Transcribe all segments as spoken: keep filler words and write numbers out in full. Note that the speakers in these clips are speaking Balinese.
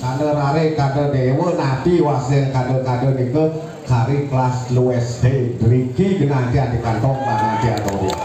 Kada rare, kada dewa, napi wasing kada-kada nika kari kelas telu S D. Driki genah adi kantong, genah adi atau dia.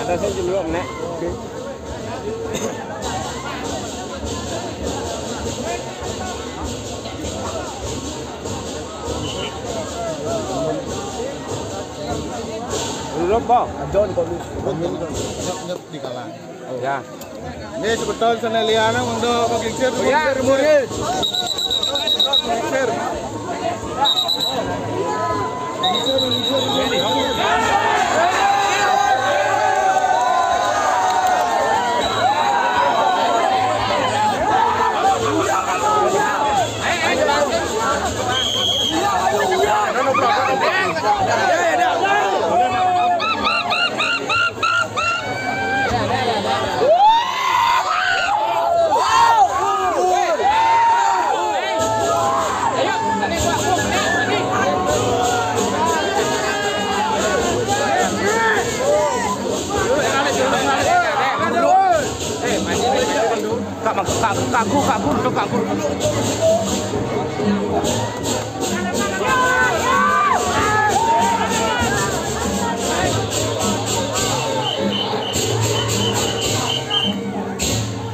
Ada saya juluan, Nek. Belum, Bang. Ada di komis. Nyep, nyep di kalang. Ya. Ini sebetul sana liana mangdo maglingsir, oh, ya, maglingsir, maglingsir. Maglingsir. Kak, Kak, Kak Gu, Kak Gu, duduk Kak Gu.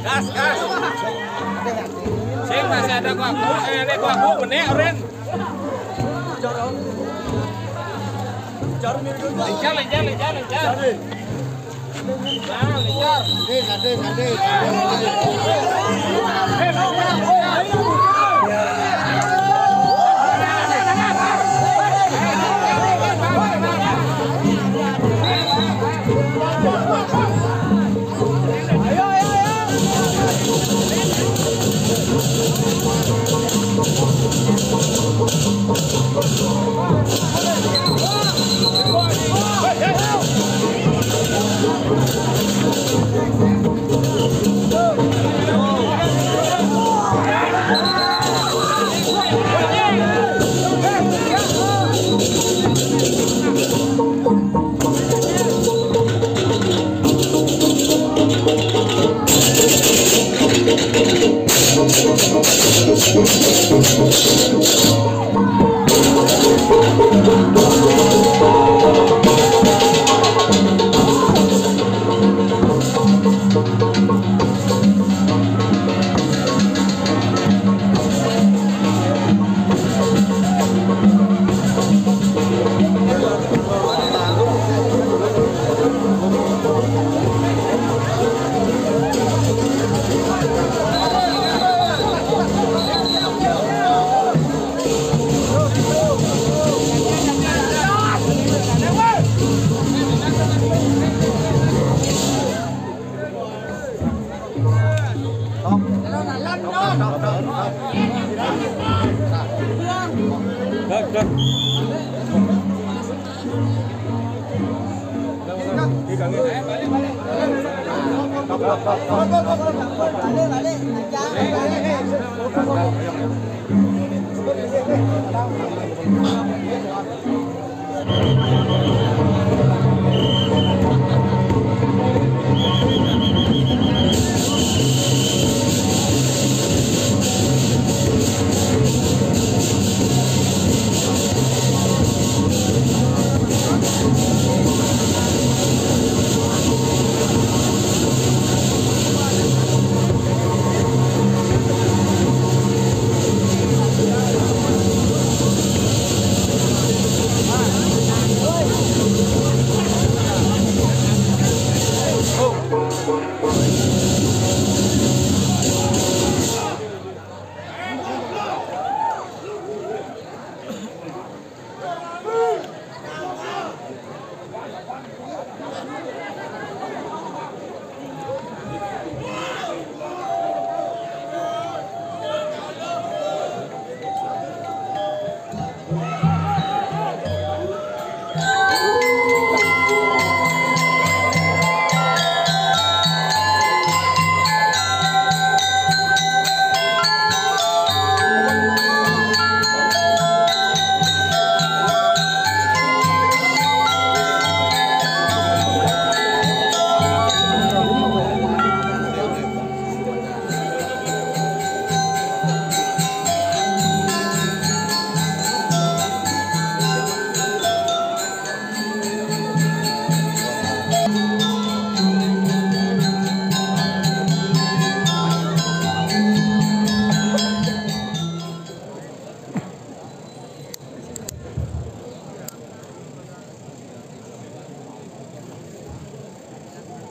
Gas, gas. Sing masih ada Kak Gu, eh, ada Kak Gu, menek, Ren. Lincar, lincar, lincar, lincar.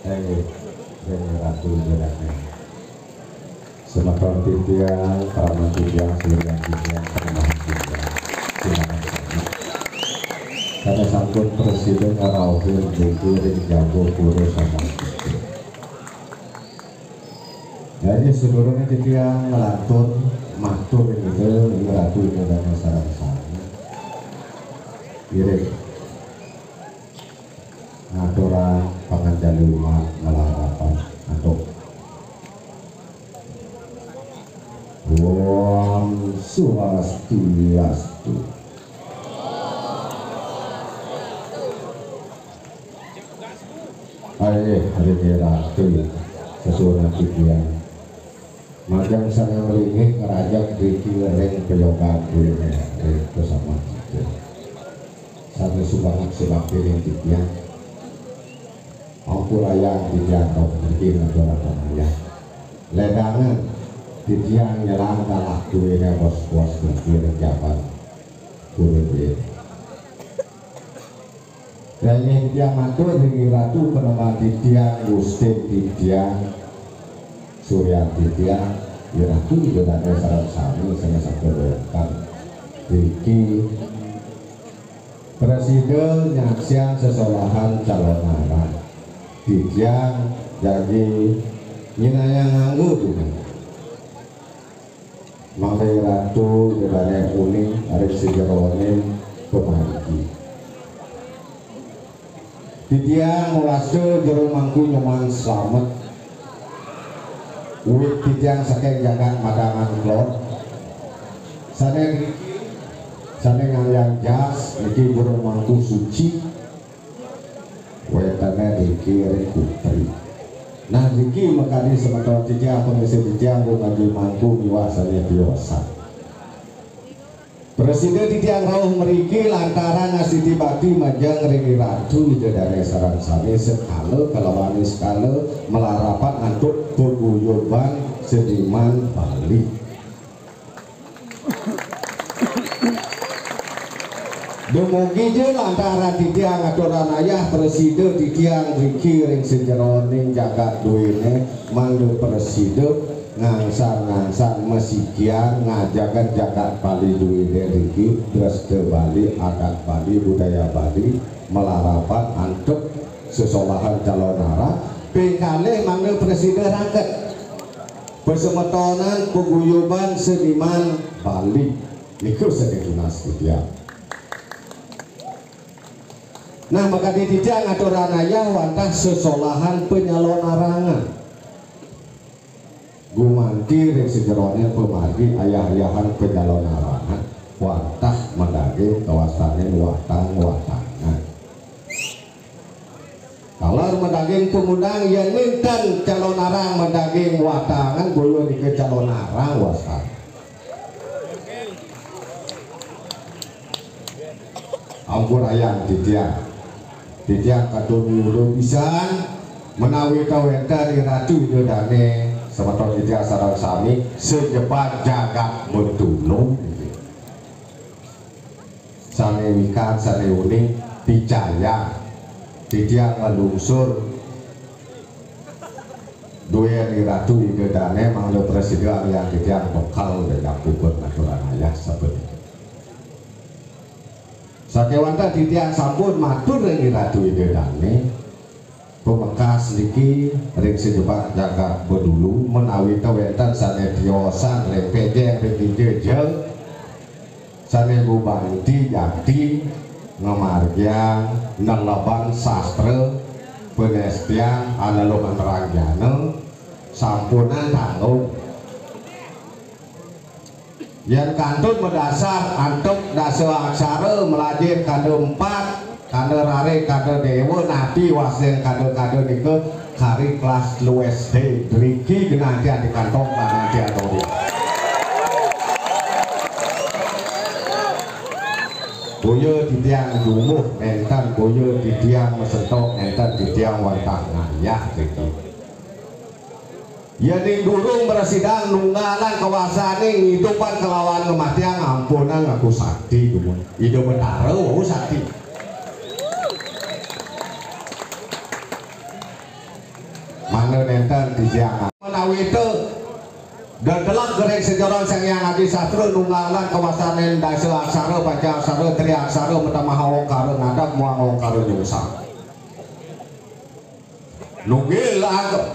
Inggih, ring Ratu Juragan. Semeton titiang, paman titiang, suryan titiang, panembahan titiang. Sinareng sami. Sané sampun prasida ngrauhin driki ring Jambapura Samastiti. Dadi sadurungé titiang nglantur matur ring Ida, ring Ratu Ida Dané sareng sami. Ngiring. Ngaturang panganjali umat malarapan antuk. Om Swastiastu. Ayo, ring Ratu, sesuunan titiang. Majeng sané ngringih ngrajeg driki ring payogan duéné ring pasaman. Sané subanget sibakti ring titiang. Ampurayang titiang rauh mriki ngaturang panayah. Lédangang titiang nyelang galah duéné bos-bos mriki ring jaban guru duéné. Daya titiang matur ring Ratu panembahan titiang, Gusti titiang, suryan titiang, Ratu Ida Dané sareng sami sané sampun wénten. Niki prasida nyaksiang sesolahan calonarang. Titiang jagi nyinayang nganggo dumun. Mangda Ratu Ida Dané uning ring sajeroning pamargi. Titiang mawasta jero mangku Nyoman Slamet. Wit titiang saking jagat Madangan Klon. Sané niki, sané nganggé jas niki jero mangku suci. Wéntené niki ring Kutri. Nah, niki makadi semeton titiang, pangisi titiang, ring mangku miwah sané tiosan. Prasida titiang rauh mriki lantaran ngastiti bakti majeng ring Ratu Ida Dané sareng sami sekala kalawan niskala malarapan antuk paguyuban seniman Bali. Dumugi ja lantaran titiang ngaturang ayah prasida titiang riki ring sajeroning jagat duéné, mangda prasida ngangsan-ngangsan masikian ngajegang jagat Bali duéné riki, dresta Bali, adat Bali, budaya Bali, malarapan antuk sesolahan calonarang, ping kalih mangda prasida raket pasemetonan paguyuban seniman Bali. Nika sané tunas titiang. Nah, makadi titiang ngaturang ayah wantah sesolahan panyalonarangan. Gumanti ring sajeroning pamargi ayah-ayahan panyalonarangan wantah madaging kawastanin watang-watangan. Taler madaging pangundang, yén nénten calonarang madaging watangan, boya nika calonarang wastan. Ampurayang titiang. Titiang katut miwuh pisan menawi ta wénten Ratu Ida Dané semeton titiang sareng sami sajebag jagat Bentulu. Sané wikan, sané uning, picayang. Titiang nglungsur duén Ratu Ida Dané mangda prasida anggén titiang bekal daging puput ngaturang ayah sapunika. Sakéwanten titiang sampun matur ring Ratu Ida Dané. Pamekas niki ring sajebag jagat Bentulu, menawi ta wénten sané tiosan ring péjéng ring kija jeng, sané gumanti jati ngamargiang nelebang sastra panestian aneluh aneranjana, sampunang tanggung. Yén kantun madasar antuk dasa aksara, malajah kanda empat, kanda rare, kanda dewa, napi wastan kanda-kanda nika kari kelas telu S D. Driki genah titiang di kantong, genah titiang dori. Boya titiang jumbuh nénten, boya titiang masentok nénten, titiang wantah ngayah driki. Yéning durung mrasidang nunggalang kawasané ngidupan kalawan ngamatiang, ampunang ngaku sakti dumun. Ida Betara wau sakti. Nénten titiang. Menawi té dedeleng gering sejeron Sang Hyang Adi Sastra nunggalan kawastanin dasa aksara, panca aksara, tri aksara, meta maha ongkara ngadeg muang ongkara nyungsang. Nunggil ag-,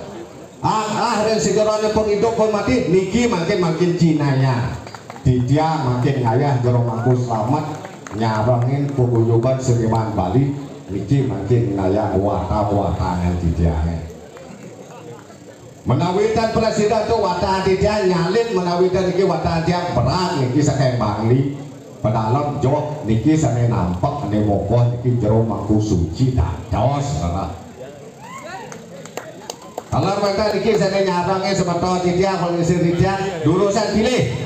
ah, ah, ring sejeroning pun idup pun mati, niki mangkin, mangkin jinayah. Titiang mangkin ngayah Jero Mangku Slamet nyarengin paguyuban seniman Bali, niki mangkin ngayah wata-watané titiangé. Menawi ten prasida tu watan titiang nyalin, menawi ten niki watan titiang berat niki saking Bangli. Pedalem joh niki sané nampek, né mokoh niki Jero Mangku Suci dados, salah. Taler wénten niki sané nyarengin semeton titiang, pangisi titiang, durusang pilih.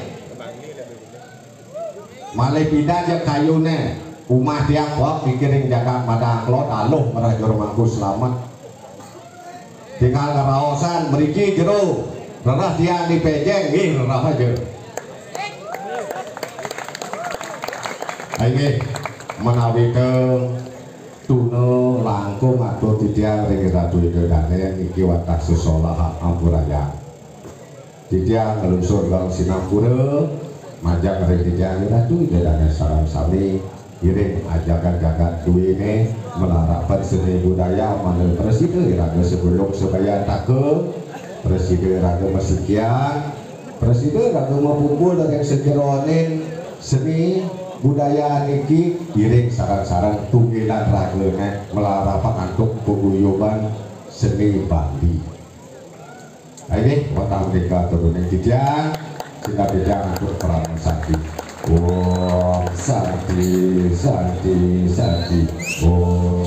Malih pidan ja kayuné. Umah tiang bok niki ring jagat Madang Kelod, aluh ngrereh Jero Mangku Slamet. Tinggal ngraosan mriki jero. Rereh tiang di Pejeng, nggih, rereh aja. Inggih, menawi té tuna langkung atur titiang ring Ratu Ida Dané niki wantah sesolahan ampurayang. Titiang nglungsur ring sinampura, majeng ring titiang Ratu Ida Dané sareng sami, ngiring ajakan jagat duéné, malarapan seni budaya, mangda prasida iraga sebelum sebayataka, prasida iraga masikian, prasida iraga mapumpul ring sajeroning seni budaya niki, ngiring sareng-sareng tunggilan ragané, malarapan antuk paguyuban seni Bali. Inggih, wantah punika aturang titiang, sineb titiang atur parama santi. Om Santi, Santi, Santi. Om.